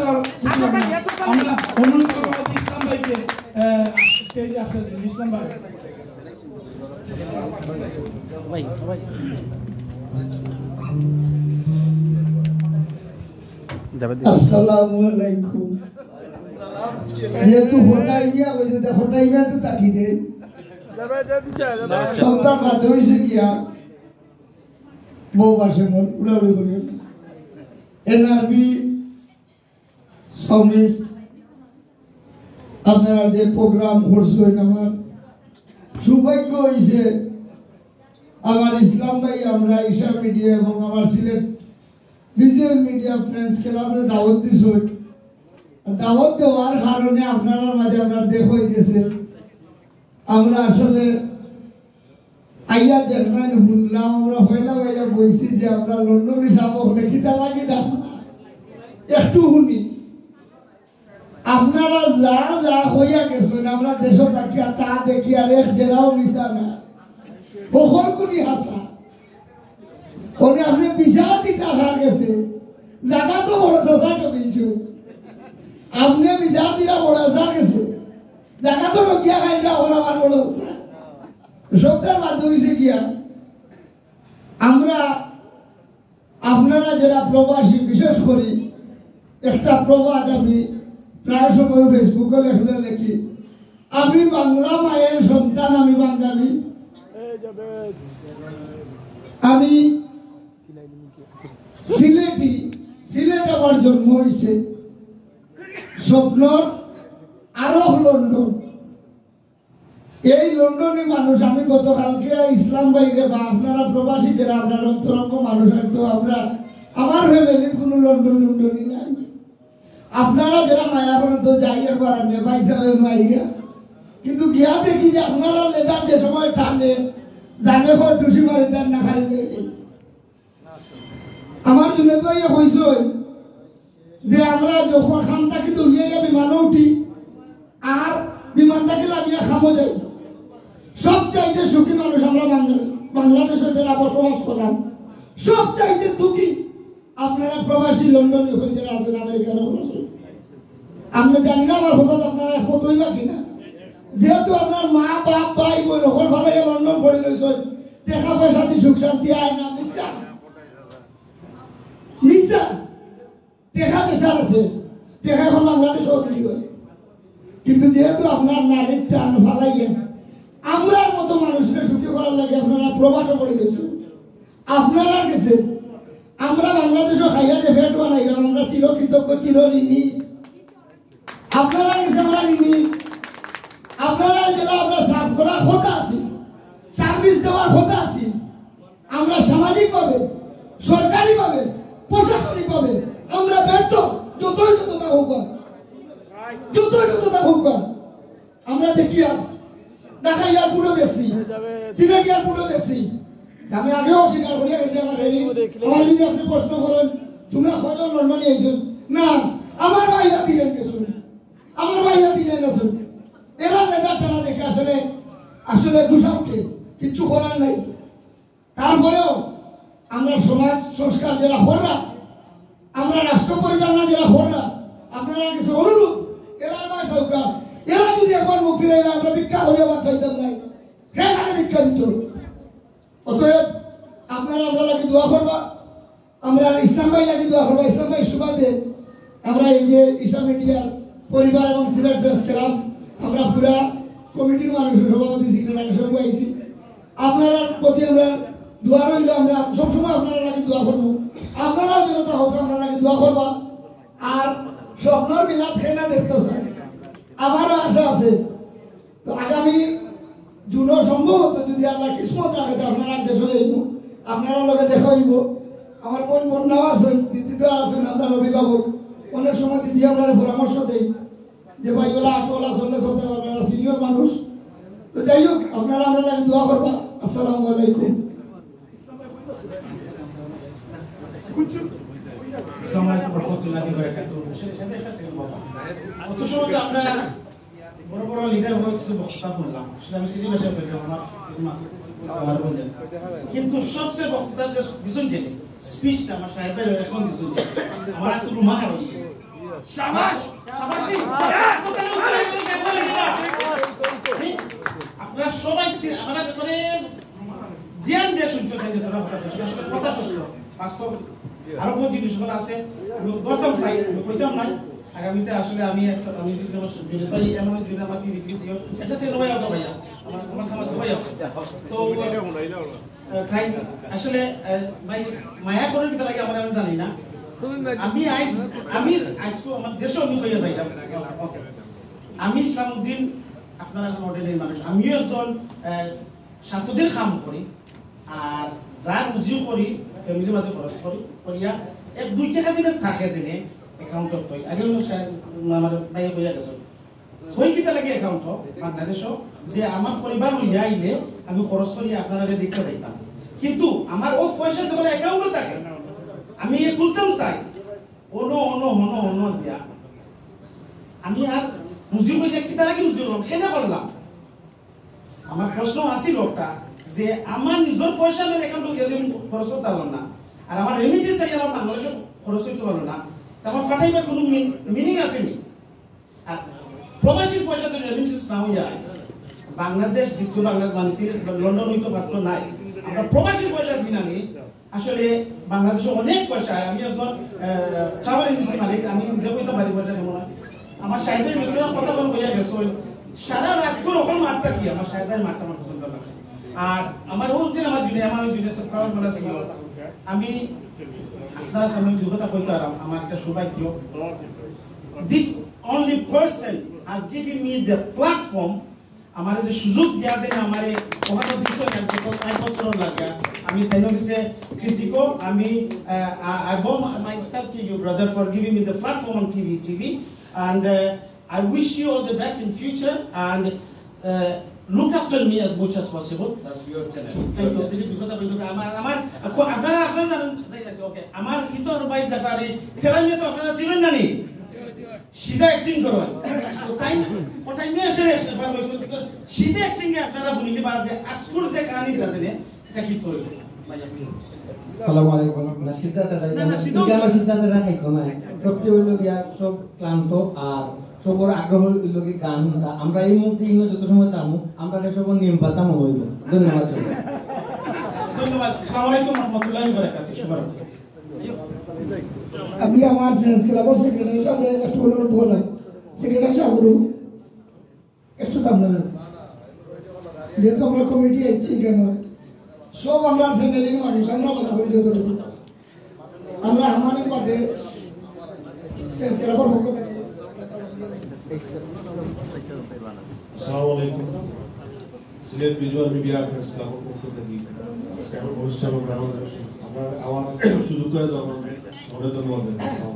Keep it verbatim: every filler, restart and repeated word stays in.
আমরা অনুরোধ করবো আমাদের ইসলাম ভাইকে, আহ, স্টেজে আসার জন্য। ইসলাম ভাই। আসসালামু আলাইকুম। যেহেতু হটাই গিয়া, ওই যে হটাই গিয়া তো তাকি নেই। সন্তান বাদ হইছে গিয়া, বউ বাসে মন উড়াউড়ি করে। এনআরবি সমিট আপনারা যে প্রোগ্রাম করছেন, আমার সৌভাগ্য হইছে, আমার ইসলাম ভাই, আমরা ঈশা মিডিয়া এবং আমার সিলেট ভিজুয়াল মিডিয়া ফ্রেন্ডস ক্লাবরে দাওয়াত দিছইন। দাওয়াত দেওয়ার কারণে আপনারার মাঝে আমরা দেখা হয়ে গেছে। আমরা আসলে আইয়া দেখলাম, শুনলাম, আমরা পয়লা পয়লা বইছি যে আমরা লন্ডনী সাব অকলে কিতা লাগি ডাকলা। একটু শুনি, আপনারা যা যা হইয়া গেছেন, আমরা দেশো থাকিয়া তা দেখিয়ার এক জেরাও মিছা না, হকলকুনি হাছা। উনি আপনি বিচার দিতা কার গেছে, জাগা তো বড় চাচা ঠকিলছইন। আপনি বিচার দিরা বড় চাচার গেছে, জাগা তো ঠকিয়া খাইরা ওরা আমার বড় চাচা। সবটার বাদ হইছে গিয়া, আমরা আপনারা যারা প্রবাসী, বিশেষ করি একটা প্রবাদ আমি প্রায় সময় Facebook-এ লেখলে লেখি, "আমি বাংলা মায়ের সন্তান, আমি বাঙালি, আমি সিলেটি, সিলেট আমার জন্ম হইছে, স্বপ্নর আরো লন্ডন।" এই লন্ডনী মানুষ, আমি গতকালকে ইসলাম ভাইরে বা আপনারা প্রবাসী যারা আপনার অন্তরঙ্গ মানুষ, হয়তো আমরা, আমার ফ্যামিলির কোনো লন্ডন লন্ডনী নাই। আপনারা যারা মায়া করেন তো যাই একবার আনে, ভাই সাহেব মাইরা। কিন্তু গিয়া দেখি যে আপনারা লেদার যে সময় টানে, জানে হয় টুসি মারি তার না খাইলে। আমার জুনেদ ভাইয়ে কইছইন যে আমরা যখন খাম থাকি দৌড়িয়া বিমানো উঠি আর বিমান থাকি লামিয়া খামো যাই, সবচাইতে সুখী মানুষ আমরা বাংলা-, বাংলাদেশে যারা বসবাস করাম, সবচাইতে দুঃখী আপনারা প্রবাসী লন্ডনে হয়ে যারা আছেন, আমেরিকার আছেন। আমরা জানি না আমার কথা আপনারা একমত হইবা কিনা। যেহেতু আপনার মা, বাপ, ভাই, বোন হকল ফালাইয়া লন্ডন পড়ে রইছইন, টাকা পয়সা দিয়ে সুখ শান্তি আয় না, মিছা। মিছা। টাকা যে স্যার আছে, টাকা এখন বাংলাদেশ already হয়। কিন্তু যেহেতু আপনার নারীর টান ফালাইয়া আমরার মতো মানুষরে সুখী করার লাগি আপনারা প্রবাসে পড়ে গেছেন। আপনারা গেছে, আমরা বাংলাদেশও খাইয়া যে পেট বানাইলাম, আমরা চিরকৃতজ্ঞ, চিরঋণী। আপনারা গেছে আমরা ঋণী। আপনারা জেলা আমরা সার্ভ করার কথা আছি, সার্ভিস দেওয়ার কথা আছি। আমরা সামাজিকভাবে, সরকারিভাবে, প্রশাসনিকভাবে আমরা ব্যর্থ। যতই যততা হোক আর, যতই যততা হোক আর, আমরা দেখি আর ঢাকা এয়ারপোর্টও দেখছি, সিলেট এয়ারপোর্টও দেখছি। আমি আগেও স্বীকার করিয়া গেছি আমার রেলি। আমার যদি আপনি প্রশ্ন করেন, "তোমরা কয়জন লন্ডনে আইছো?" না, আমার ভাইরা তিনজন গেছইন, আমার ভাইরা তিনজন গেছইন। এরা লেজার টানা দেখে আসলে, আসলে গুসা উঠে, কিচ্ছু করার নাই। তারপরেও আমরা সমাজ সংস্কার যারা কররা, আমরা রাষ্ট্র পরিচালনা যারা কররা, আপনারা কিছু অনুরোধ, এরা ভাই সরকার, এরা যদি একবার মুখ ফিরাইলে আমরা ভিক্ষা করিয়া ভাত খাইতাম নাই, কে কারে ভিক্ষা দিত? অতএব আপনারা আমরা লাগি দোয়া করবা, আমরা ইসলাম ভাই লাগি দোয়া করবা। ইসলাম ভাই সুবাদে আমরা এই যে ঈশা মিডিয়ার পরিবার এবং সিলেট প্রেস ক্লাব, আমরা পুরা কমিটির মানুষ, সভাপতি, সেক্রেটারি সব আইছি। আপনার প্রতি আমরা দোয়া রইল, আমরা সবসময় আপনারা লাগি দোয়া করবো। আপনারাও যেন তা হোক, আমরা লাগি দোয়া করবা। আর স্বপ্নর বিলাত খেয়ে না দেখতে চাই, আমারও আশা আছে। তো আগামী জুনও সম্ভবত যদি আল্লাহ কিসমত রাখে, তো আপনারা দেশে যাইব, আপনারা লগে দেখা হইব। আমার বোন বন্যাও আছেন, দিদি তো আছেন, আপনার অভিভাবক, অনেক সময় দিদি আপনারা পরামর্শ দেই যে ভাই ওলা আটো ওলা চললে চলতে পারবে, আপনারা সিনিয়র মানুষ। তো যাই হোক, আপনারা আমরা লাগি দোয়া করবা। আসসালামু আলাইকুম। আসসালামু আলাইকুম ওয়া রাহমাতুল্লাহি ওয়া বারাকাতুহু। অত সময় তো আমরা বড় বড় লিডার হয়ে কিছু বক্তৃতা শুনলাম, সেটা আমি সিলেটি ভাষায় বললাম, আমার, আমার বললেন। কিন্তু সবচেয়ে বক্তৃতা যে দিছইন যে স্পিচটা আমার সাহেব ভাই এখন দিছইন যে, আমার একটু রুমা হয়ে গেছে। শাবাশ! শাবাশি! আপনারা সবাই সি-, আপনারা মানে ধ্যান দিয়ে শুনছো, তাই যে তোরা হঠাৎ আসলে, আসলে কথা সত্য, বাস্তব। আরো বহুত জিনিস গুলো আছে, আমি বলতাম চাই, আমি কইতাম না। আগামীতে আসলে আমি একটা, আমি যদি আমার জুনিয়র ভাই, এমন জুনিয়র আমার টিভি টিভি সিও, এটা সেটা ভাই, আমার, আমার খামার সবাই। তো আহ, তাই আসলে, আহ, ভাই, মায়া করেন কিতা লাগে আমার, আমি জানি না। আমি আইস-, আমি আইসকু আমার দেশে আমি হইয়া যাইলাম। ওকে। আমি ইসলামউদ্দিন, আপনারা এখন অর্ডিনারি মানুষ। আমিও একজন, আহ, স্বার্থদের কাম করি, আর যা রুজি করি, ফ্যামিলির মাঝে খরচ করি, করিয়া এক দুই টাকা যদি থাকে জেনে অ্যাকাউন্টত থই। আগে আমার ভাই হইয়া গেছে। থই কিতা লাগি অ্যাকাউন্ট বাংলাদেশও, যে আমার পরিবার লইয়া আইলে আমি খরচ করি আপনারা দেখতে যাইতাম, কিন্তু আমার ও পয়সা যখন অ্যাকাউন্টে থাকে আমি এ তুলতাম চাই, অনো অনো অনো অনো দিয়া আমি আর রুজি করি কিতা লাগি রুজি করলাম, কেনে করলাম। আমার প্রশ্ন আছিল একটা, যে আমার নিজের পয়সা আমার অ্যাকাউন্টে গিয়ে আমি খরচ করতে পারলাম না, আর আমার রেমিটেন্স আইয়া আমার বাংলাদেশে খরচ করতে পারলো না, তা আমার ফাটাইবার কোনো মিনিং আছে নি? আর প্রবাসীর পয়সা তো রেমিটেন্স না হইয়া বাংলাদেশ, দ্বিতীয় বাংলাদেশ, মানে সিলেট, লন্ডন হইতে পারতো নাই। আমরা প্রবাসীর পয়সা দিন আমি, আসলে বাংলাদেশে অনেক পয়সা হয়। আমি একজন ট্রাভেল এজেন্সি মালিক, আমি নিজে কইতাম পারি পয়সা কেমন হয়। আমার সাহেবের যেগুলো কথা বলে হইয়া গেছে, ওই সারা রাত করে ওখানে মারতা কি, আমার সাহেবের মারটা আমার পছন্দ লাগছে। আর আমার ওর যে আমার জুনিয়র, আমার ওই জুনিয়র সব খারাপ মানে ছিল। আমি আপনারা সামনে দুই কথা কইতে পারাম, আমার একটা সৌভাগ্য। This only person has given me the platform, আমারে যে সুযোগ দিয়া যে আমারে ওখানে দিছো, এক বছর, এক বছর লাগে। আমি তাই অফিসে কৃতজ্ঞ। আমি, আহ, I, I bow myself to you, brother, for giving me the platform on T V, T V, and, uh, I wish you all the best in future, and, uh, look after me as much as possible. That's your channel. Thank you। যদি দুই কথা বলতে পারি, আমার, আমার, আপনারা, আপনারা জানেন, ওকে, আমার ইতো ভাই ব্যাপারে, খেলা নিয়ে তো আপনারা ছিলেন না নি? সিধা অ্যাক্টিং করো। তো তাই, ও টাইমে এসে এসে, সিধা অ্যাক্টিং এ আপনারা শুনিলে বা যে আজকুর যে কাহিনীটা জানে, এটা কি করবে? আসসালামু আলাইকুম। না, সিদ্ধার্থ রায়, না, না, সিদ্ধার্থ এটা আমার সিদ্ধার্থ রায় খাইতো না। সবচেয়ে হইল গিয়া সব ক্লান্ত আর সবর আগ্রহ হইল কি গান শুনতা। আমরা এই মুহূর্তে ইনো যত সময় তামু, আমরা এটা সব নিয়ম পাতা মনে হইব। ধন্যবাদ সবাই। ধন্যবাদ। আসসালামু আলাইকুম রহমতুল্লাহি ওয়া বারাকাতুহু। শুভরাত্রি। আমি আমার ফ্রেন্ডস ক্লাবর সেক্রেটারি সাহেব একটু অনুরোধ করলাম, সেক্রেটারি সাহেব বলুন, একটু দাম দেবেন। যেহেতু আমরা কমিটি আইছি কেন, সব আমরা ফ্যামিলির মানুষ, আমরা মনে করি যতটুকু। আমরা আমার বাদে ফ্রেন্ডস ক্লাবর পক্ষ থেকে। আসসালামু আলাইকুম। সিলেট ভিজুয়াল মিডিয়া ফ্রেন্ডস ক্লাবর পক্ষ থেকে আজকে আমার ভবিষ্যৎ এবং গ্রাহক আমরা আমার সুযোগ করে দেওয়ার জন্য অনেক ধন্যবাদ জানাই।